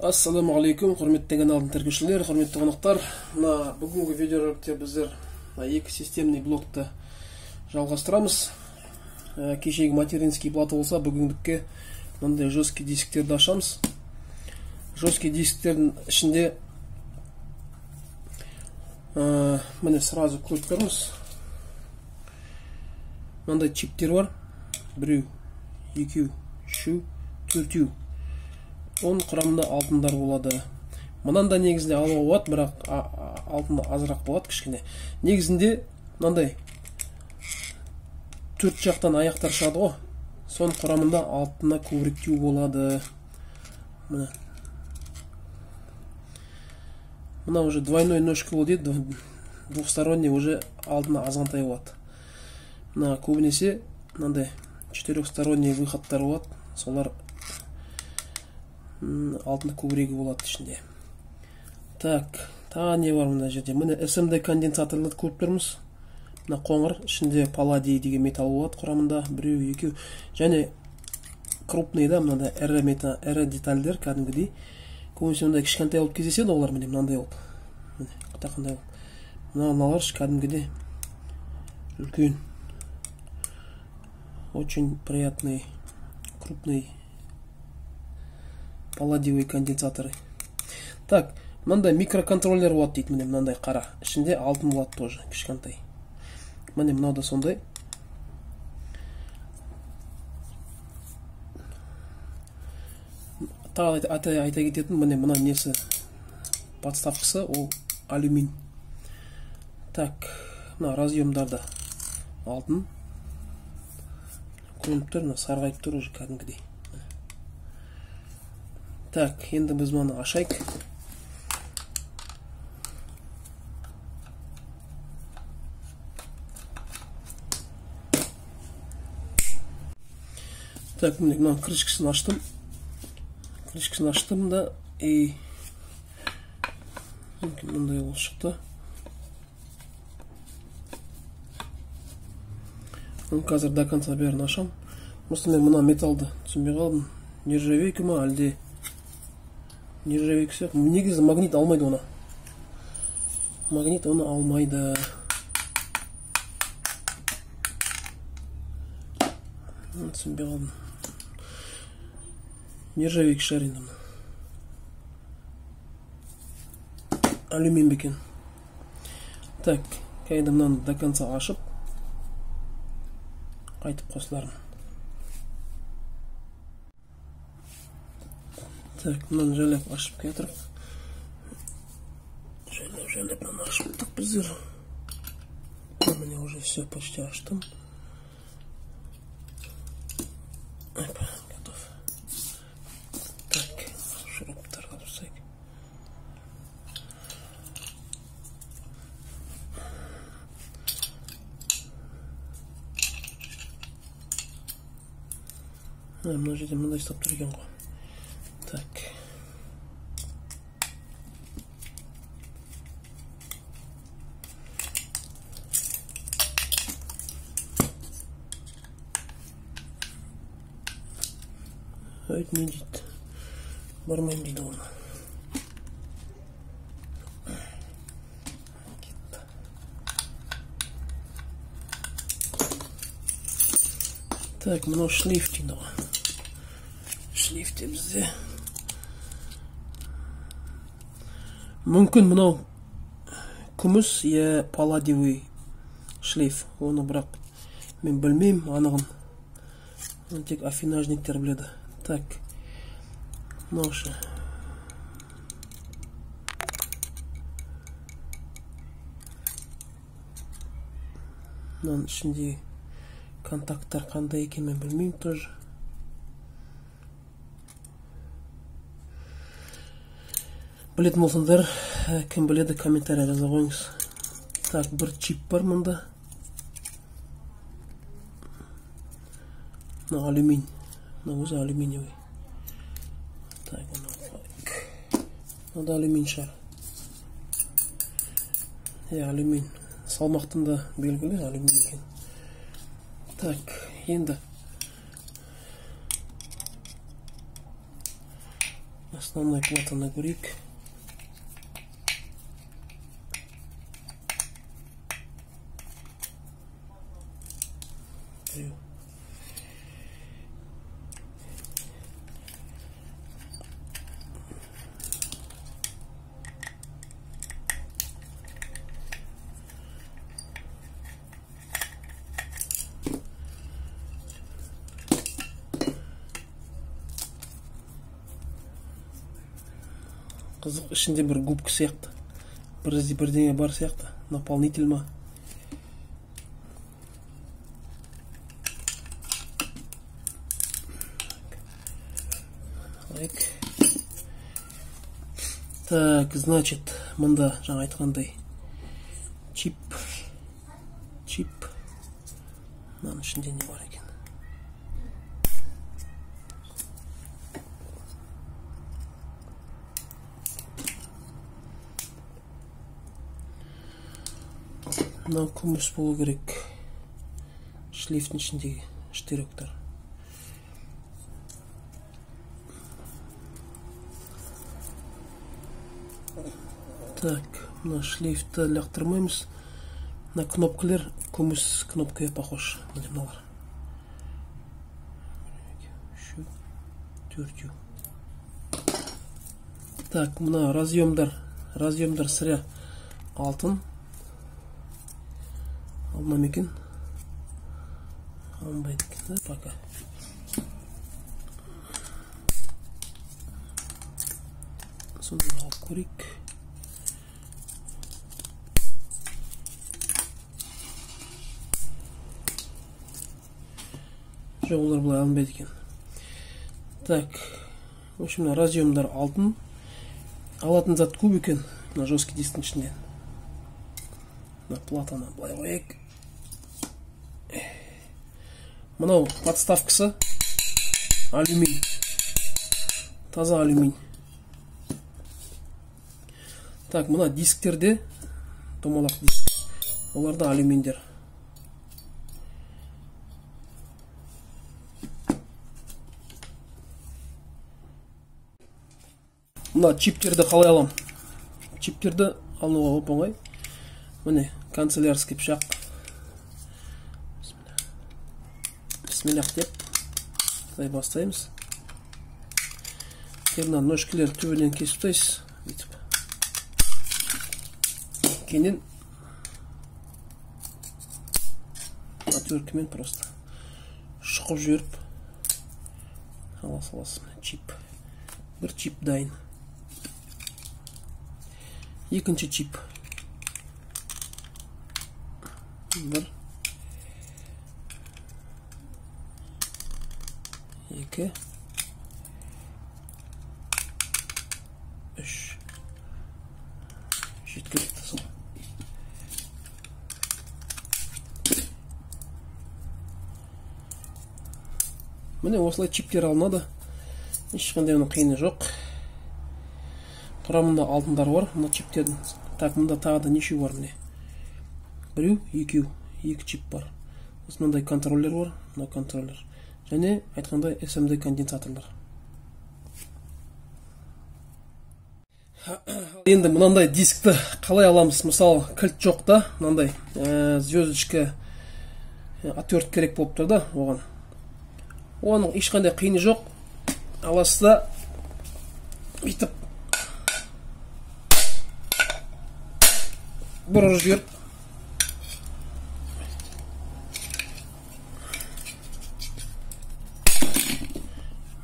Ассаламу алейкум, құрметті каналдың тіркеушілері, құрметті қонақтар. Мына бүгінгі видеороликте біздер екі системный блокты жалғастырамыз. Кешегі материнский плата болса, бүгіндікке мынандай жесткий дисктерді ашамыз. Жесткий дисктердің ішінде міне сразу көріп тұрмыз. Мынандай чиптер бар. 1, 2, 3, 4. Оның құрамында алтындар болады. Мынан да негізінде алуға болады, бірақ алтын азырақ болады кішкене. Негізінде мынандай төрт жақтан аяқтар шығады ғой. Соның құрамында алтынна көбіректеу болады. Міне. Мына уже двойной ножка болды, двухсторонний уже алтыны азғантай болады. Мына көбінесе мынандай четырехсторонний выходтар болады. Солар алтын көбірегі болады ішінде. Так, тағы не бар мына жерде? Міне SMD конденсаторларды көріп тұрмыз. Мына қоңыр, ішінде палладий деген металл болады құрамында. 1, 2 және крупный да, мынандай ірі металл, ірі детальдер кәдімгідей. Көбінесе мындай кішкентай болып кездеседі олар, міне мынандай болып. Міне, қандай болып. Мыналар кәдімгідей үлкен. Очень приятный, крупный палладиевые конденсаторы. Так, мынандай микроконтроллер болады дейді, міне мынандай қара. Ішінде алтын болады тоже, кішкентай. Міне мынау да сондай. Тағы айта кететін, міне мына несі подставкасы, ол алюмин. Так, мына разъемдарда алтын. Көрініп тұр, мына сарғайып тұр уже кәдімгідей. Так, енді біз мынаны ашайық. Так, міне мына крышкасын аштым. Крышкасын аштым да, и мындай болып шықты. Оны қазір до конца бәрін ашам. Просто мен мына металлды түсінбей қалдым. Нержавейка ма, әлде нержавейка сияқты. Негізі магнит алмайды оны. Магнит оны алмайды. Түсінбей қалдым. Нержавейка шығар енді. Алюмин бекен. Так, енді мынаны до конца ашып қайтып қосылармын. Так, мынаны жайлап ашып кетіріп. Жайлап мынаны ашып біздер. Міне уже все почти аштым. Опа, готов. Так, шуруптарды алып тастайық. Мына жерде мындай ұстап тұр екен ғой. Так. Айт не дейді? Бармаймын дейді оны. Кетті. Так, мынау шлейф дейді ғой. Шлейф те бізде. Мүмкін мынау күміс, я палладиевый шлейф. Оны бірақ мен білмеймін анығын. Оны тек афинажниктер біледі. Так, мынау ше. Мынаның ішінде контакттар қандай екенін мен білмеймін тоже. Білетін болсаңдар, кім біледі, комментарий жаза қойыңыз. Так, бір чип бар мында. Мына алюмин. Мына өзі алюминиевый. Так, оны қояйық. Мына да алюмин шығар. Иә, алюмин. Салмақтың да белгілі алюмин екен. Так, енді Основной платаны көрейік. Біреу. Қызық, ішінде бір губка сияқты, бірдеңе бар сияқты, наполнитель ма? Так, значит, мында жаңа айтқандай чип, мынаның ішінде не бар екен? Мынау күміс болу керек. Шлейфтің ішіндегі штыректар. Так, мына шлейфті лақтырмаймыз. Мына кнопкалар күміс кнопкаға похож. Міне мыналар. 1, 2, 3, 4. Так, мына разъемдар сірә алтын. Алма екен? Алынбайды екен, да, пока. Соны алып көрейік. Жоқ, олар былай алынбайды екен. Так, в общем, разъемдар алтын. Алатын зат көп екен, мына жесткий дисктің ішінде. Мына платаны былай қояйық. Мынау подставкасы алюминь, таза алюминь. Так, мына дисктерде домалақ диск, оларда алюминдер. Мына чиптерді қалай алам? Чиптерді алуға оп-оңай. Міне канцелярский пышақ. Бисмиллах деп былай бастаймыз. Мына ножкілер түбінен кесіп тастайсыз, бүйтіп. Кейіннен отверткамен просто шұқып жіберіп ала саласыз. Міне чип. Бір чип дайын. Екінші чип. 1 2 3 жеткілікті сол. Міне осылай чиптер алынады. Ешқандай оның қиыны жоқ. Құрамында алтындар бар мына чиптердің. Так, мында тағы да нешеу бар міне? Біреу, екеу, екі чип бар. Сосын мындай контроллер бар, мына контроллер. Және айтқандай SMD конденсаторлар. Енді мынандай дискті қалай аламыз? Мысалы, кілт жоқ та, мынандай звездочка отвертка керек болып тұр да оған. Оның ешқандай қиыны жоқ. Аласыз да бүйтіп бір ұрып жіберіп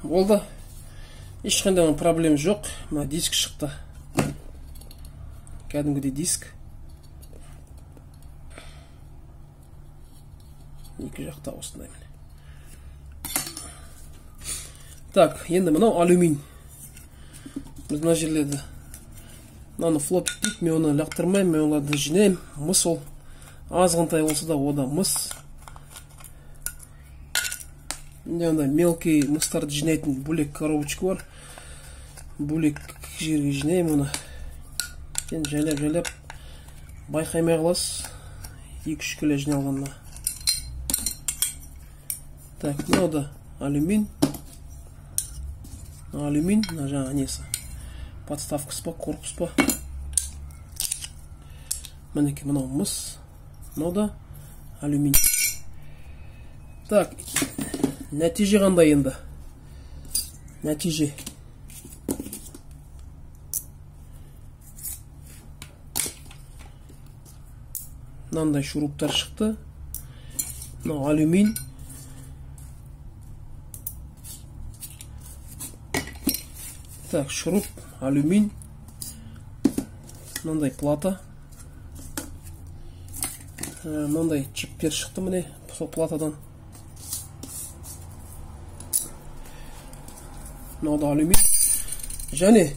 болды. Ешқандай проблема жоқ. Мына диск шықты. Кәдімгідей диск. Екі жақта осындай міне. Так, енді мынау алюминь. Біз мына жерлерді мынаны флоп дейді, мен оны лақтырмаймын, мен оларды жинаймын. Мыс ол. Азғантай болса да ода мыс. Менде андай мелкий мыстарды жинайтын бөлек коробочка бар. Бөлек жерге жинаймын оны. Енді жайлап-жайлап байқаймай қаласыз. 2-3 кило жиналғанына. Так, мынау да алюминь. Алюминь, мына жаңа несі. Подставкасы па, корпус па. Мінекей, мынау мыс, мынау да алюминий. Так, нәтиже қандай енді? Нәтиже. Мынандай шуруптар шықты. Мынау алюмин. Так, шуруп, алюмин. Мынандай плата. Мынандай чиптер шықты міне сол платадан. Мынау да алюмин. Және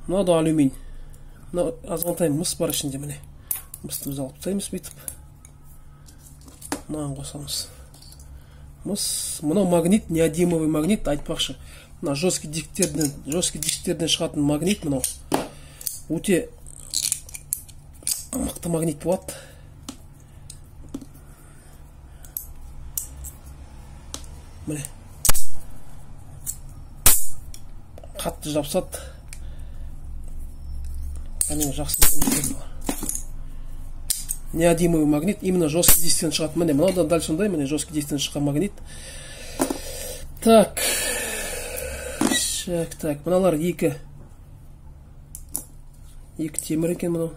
мынау да алюмин. Мынау азғантай мыс бар ішінде міне. Мысты біз алып тастаймыз бүйтіп. Мынаны қосамыз. Мыс, мынау магнит, неодимовый магнит, айтпақшы. Мына жесткий дисктерден шығатын магнит мынау. Өте мықты магнит болады. Міне. Қатты жабысады. Кәдімгі жақсы. Неодимовый магнит, именно жесткий дисктен шығады. Міне, мынау да дәл сондай, міне жесткий дисктен шыққан магнит. Так. Так, мыналар екі темір екен мынау.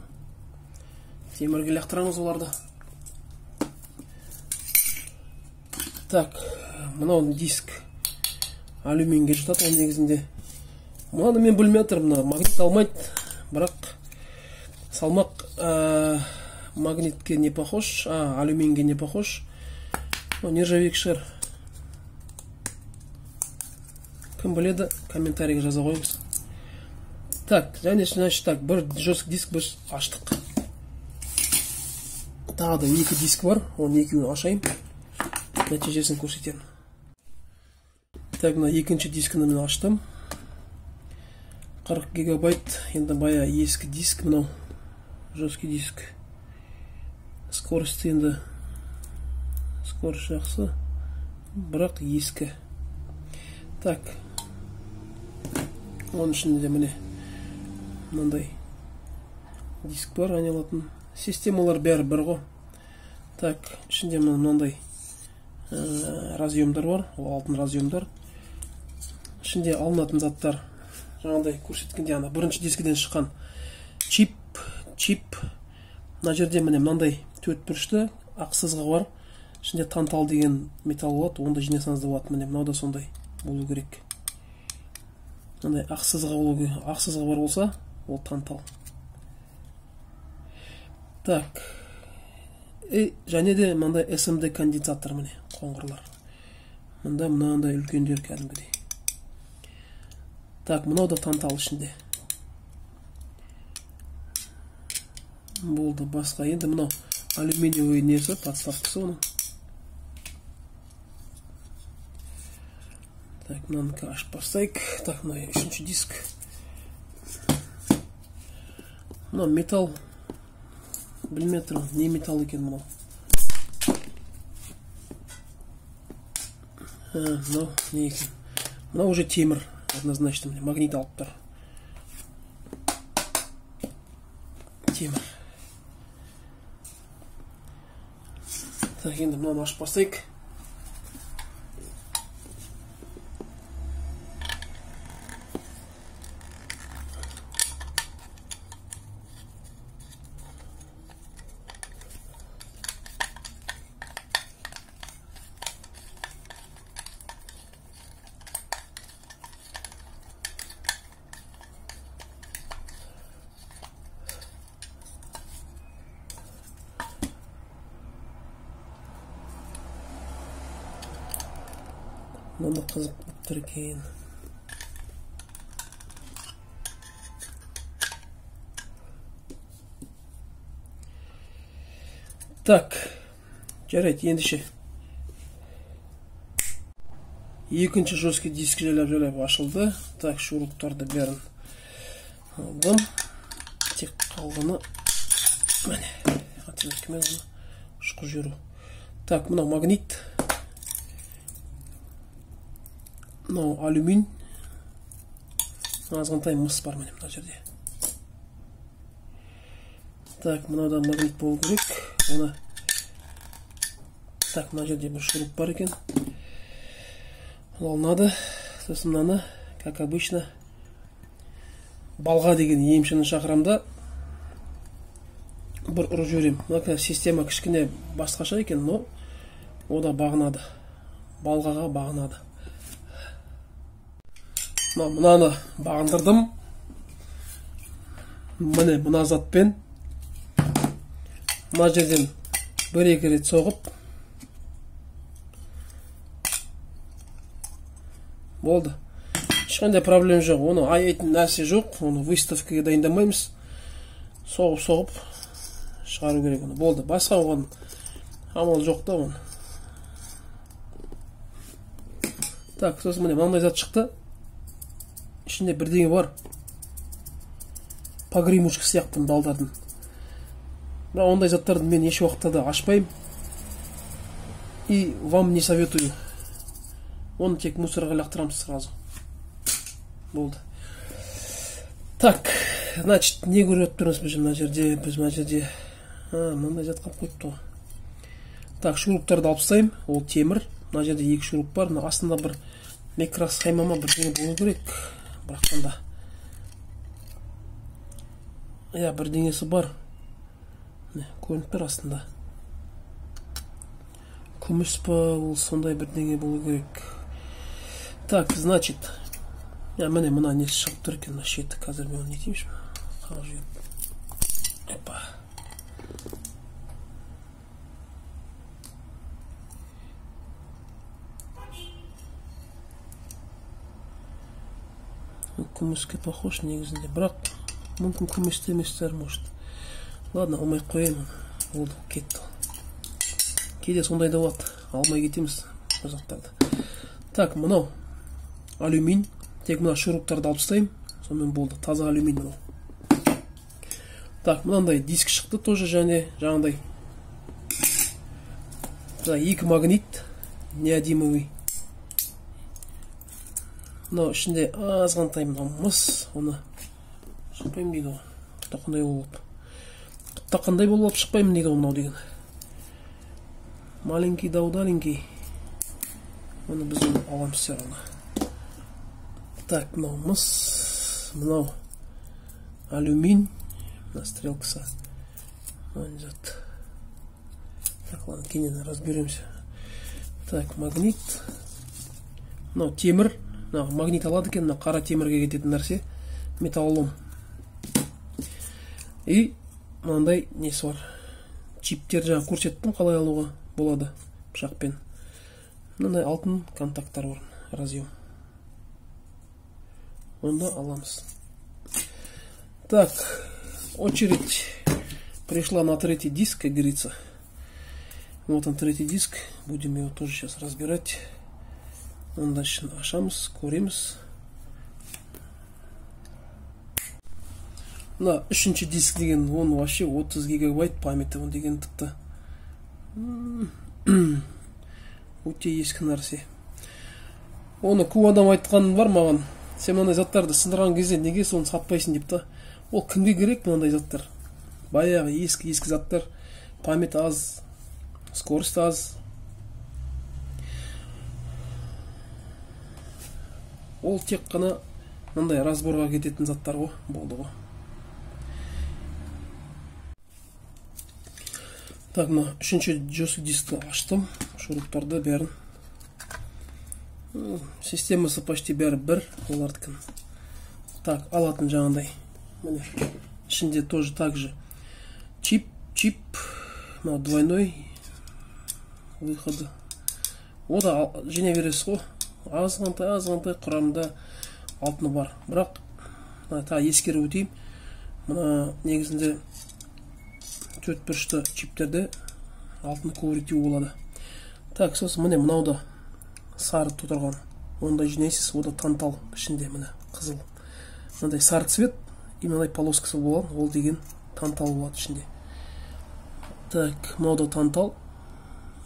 Темірге лақтырамыз оларды. Так, мынау диск алюминге жатады ол негізінде. Мынаны мен білмей отырмын, мына магнит алмайды, бірақ салмақ магнитке не похож, алюминге не похож. Нержавейк шығар. Кім біледі, комментарийге жаза қойыңыз. Так, және значит так, бір жесткий диск біз аштық. Тағы да екі диск бар, оның екеуін ашайын. Нәтижесін көрсетемін. Так, мына екінші дискіні мен аштым. 40 гигабайт, енді бая ескі диск мынау. Жесткий диск. Скорость енді скорость жақсы, бірақ ескі. Так. Оның ішінде міне мынандай диск бар, айналатын. Системалар бәрі бір ғой. Так, ішінде мынандай разъемдар бар, ол алтын разъемдар. Ішінде алынатын заттар жаңағыдай көрсеткенде ана бірінші дискіден шыққан чип. Мына жерде міне мынандай төрт бұрышты ақ сызығы бар. Ішінде тантал деген металл болады, оны да жинасаңыз да болады. Міне мынау да сондай болу керек. Мынандай ақ сызығы болу керек. Ақ сызығы бар болса, ол тантал. Так. Және де мынандай SMD конденсатор міне, қоңырлар. Мында мынандай үлкендер кәдімгідей. Так, мынау да тантал ішінде. Болды, басқа. Енді мынау алюминиевый несі, подставкасы оның. Так, мынаны ашып бастайық. Так, мына үшінші диск. Мынау металл. Білмей тұрмын, не металл екен мынау. Мынау не екен? Мынау уже темір, однозначно, міне магнит алып тұр. Темір. Так, енді мынаны ашып бастайық. Мынаны қызық болып тұр екен. Так, жарайды, ендеше екінші жесткий диск жайлап-жайлап ашылды. Так, шуруптарды бәрін алдым. Тек қалғаны міне, отверткамен оны шұқып жіберу. Так, мынау магнит. Мынау алюмин. Азғантай мыс бар міне мына жерде. Так, мынау да магнит болу керек. Оны так, мына жерде бір шуруп бар екен. Ол алынады. Сосын мынаны, как обычно, балға деген емшіні шақырамын да бір ұрып жіберемін. Мына система кішкене басқаша екен, но о да бағынады. Балғаға бағынады. Мынаны бағындырдым. Міне мына затпен мына жерден бір-екі рет соғып болды. Ешқандай проблема жоқ. Оны аяйтын нәрсе жоқ. Оны выставкаға дайындамаймыз. Соғып-соғып шығару керек оны. Болды. Басқа оған амал жоқ та оны. Так, сосын міне мынандай зат шықты. Ішінде бірдеңе бар. Погремушка сияқты балдардың. Бірақ ондай заттарды мен еш уақытта да ашпаймын. И вам не советую. Оны тек мусорға лақтырамыз сразу. Болды. Так, значит, не көріп тұрмыз біз мына жерде? Біз мына жерде мынандай зат қалып қойыпты ғой. Так, шуруптарды алып тастаймын. Ол темір. Мына жерде екі шуруп бар. Мына астында бір микросхема ма бірдеңе болу керек. Бірақтан да. Иә, бірдеңесі бар. Міне, көрініп тұр астында. Күміс па, ол сондай бірдеңе болу керек. Так, значит, міне мына несі шығып тұр екен, мына шеті. Қазір мен оны не етейінші? Қағып жіберіп. Опа. Күміске похож негізінде, бірақ мүмкін күміс те емес шығар, может. Ладно, алмай ақ қояйын оны. Болды, кетті. Кейде сондай да болады, алмай кетеміз бұл заттарды. Так, мынау алюмин. Тек мына шуруптарды алып тастаймын, сонымен болды. Таза алюмин мынау. Так, мынандай диск шықты тоже, және жаңағыдай. Екі магнит неодимовый. Мынау ішінде азғантай мынау мыс, оны шықпаймын дейді ғой. Құттақандай болып. Құттақандай болып шықпаймын дейді ғой мынау деген. Маленький да удаленький. Оны біз оны аламыз все равно. Так, мынау мыс, мынау алюмин, мына стрелкасы. Мынау зат. Так, ладно, кейіннен разберемся. Так, магнит. Мынау темір. Мына магнит алады екен, мына қара темірге кететін нәрсе, металлолом. И мынандай несі бар. Чиптер жаңа көрсеттім, қалай алуға болады пышақпен. Мынандай алтын контакттар бар, разъем. Онда аламыз. Так, очередь пришла на третий диск, как говорится. Вот он, третий диск. Будем его тоже сейчас разбирать. Онда ашамыз, көреміз. Мына үшінші диск деген, он вообще 30 гигабайт памяти, он деген тіпті өте ескі нәрсе. Оны көп адам айтқан бар маған. Сен мынандай заттарды сындырған кезде неге соны сатпайсың деп та. Ол кімге керек мынандай заттар? Баяғы ескі заттар, память аз, скорость аз. Ол тек қана мындай разборға кететін заттар ғой, болды ғой. Так, мына үшінші жесткий дискті аштым, шуруптарды бәрін. Системасы почти бәрі бір олардікін. Так, алатын жаңағындай. Міне, ішінде тоже так же. Чип, чип, мынау двойной выходы. О да жине бересіз ғой. Азғантай, азғантай құрамында алтыны бар. Бірақ тағы ескеріп өтейін, мына негізінде төрт бұрышты чиптерде алтын көбірек болады. Так, сосын міне мынау да сары тұрған. Оны да жинайсыз, о да тантал ішінде міне қызыл. Мынандай сары цвет и мынандай полоскасы болған, ол деген тантал болады ішінде. Так, мынау да тантал.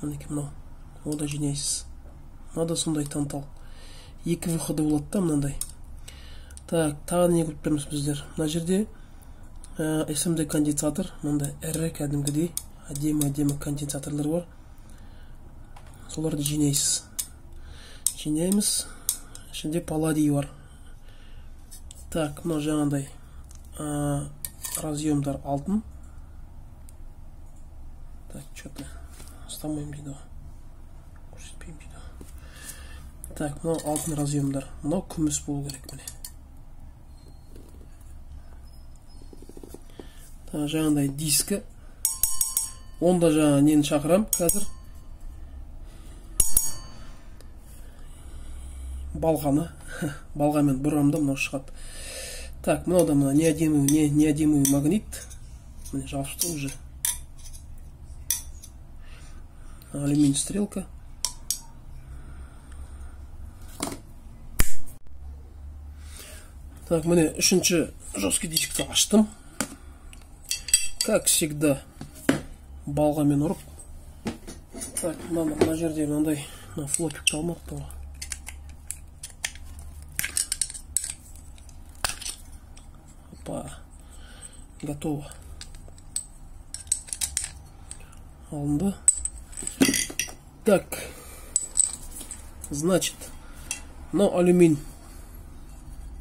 Мінекей мынау. О да жинайсыз. Мынау да сондай тантал. Екі выходы болады да мынандай. Так, тағы не көріп тұрмыз біздер? Мына жерде SMD конденсатор, мындай ірі кәдімгідей әдемі-әдемі конденсаторлар бар. Соларды жинайсыз. Жинаймыз. Ішінде палладий бар. Так, мынау жаңағындай разъемдар алтын. Так, что-то ұстамаймын дейді ғой. Көрсетпеймін дейді ғой. Так, мынау алтын разъемдар. Мынау күміс болу керек міне. Жаңағындай дискі. Онда жаңа нені шақырам қазір? Балғаны. Балғамен бұрамда мынау шығады. Так, мынау да мына неодимый магнит. Міне жабысты уже. Алюминий стрелка. Так, міне үшінші жесткий дискті аштым. Как всегда, балғамен ұрып. Так, мына жерде мынандай флопикті алмапты ғой. Опа, готово. Алынды. Так, значит, мынау алюмин.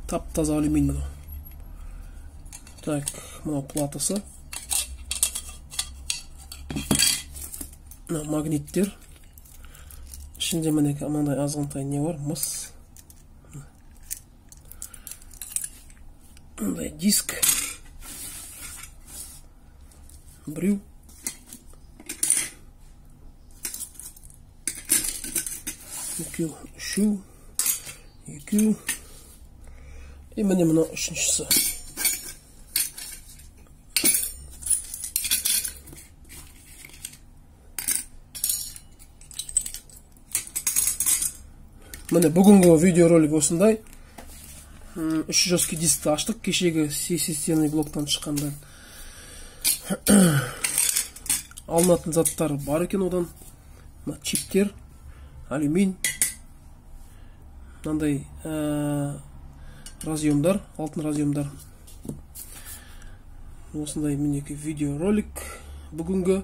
Тап-таза алюмин мынау. Так, мынау платасы. Магниттер. Ішінде міне мынандай азғантай не бар, мыс. Мындай диск. Біреу. Екеу, үшеу, екеу. И міне мынау үшіншісі. Міне бүгінгі видеоролик осындай. Үш жесткий дискті аштық кешегі системный блоктан шыққандан. Алынатын заттар бар екен одан. Мына чиптер, алюмин, мынандай разъемдар, алтын разъемдар. Осындай мінекей видеоролик бүгінгі.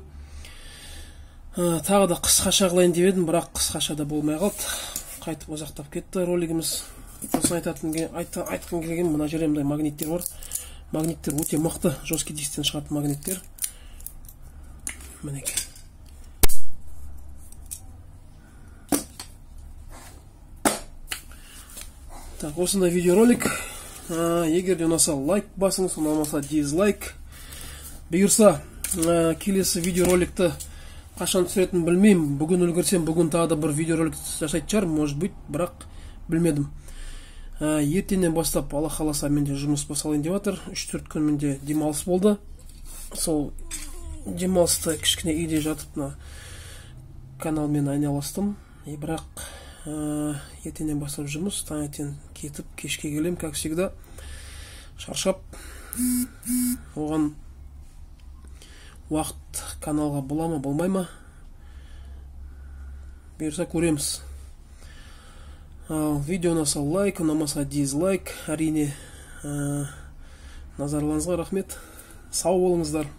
Тағы да қысқаша қылайын деп едім, бірақ қысқаша да болмай қалды. Қайтып ұзақтап кетті ролигіміз. Сосын айтқым келген, мына жерде мындай магниттер бар. Магниттер өте мықты, жесткий дисктен шығатын магниттер. Мінекей. Так, осындай видеоролик. Егер де ұнаса лайк басыңыз, ұнамаса дизлайк. Бұйырса, келесі видеороликті қашан түсіретінін білмеймін. Бүгін үлгерсем, бүгін тағы да бір видеоролик жасайтын шығар, может быть, бірақ білмедім. Ертеңнен бастап, Алла қаласа, менде жұмыс басталайын деп жатыр. 3-4 күн менде демалыс болды. Сол демалыста кішкене үйде жатып, мына каналмен айналыстым. И бірақ ертеңнен бастап жұмыс, таңертең кетіп, кешке келем, как всегда, шаршап. Оған уақыт каналға бола ма, болмай ма? Бұйырса көреміз. Видео ұнаса лайк, ұнамаса дизлайк. Әрине, назарларыңызға рахмет. Сау болыңыздар.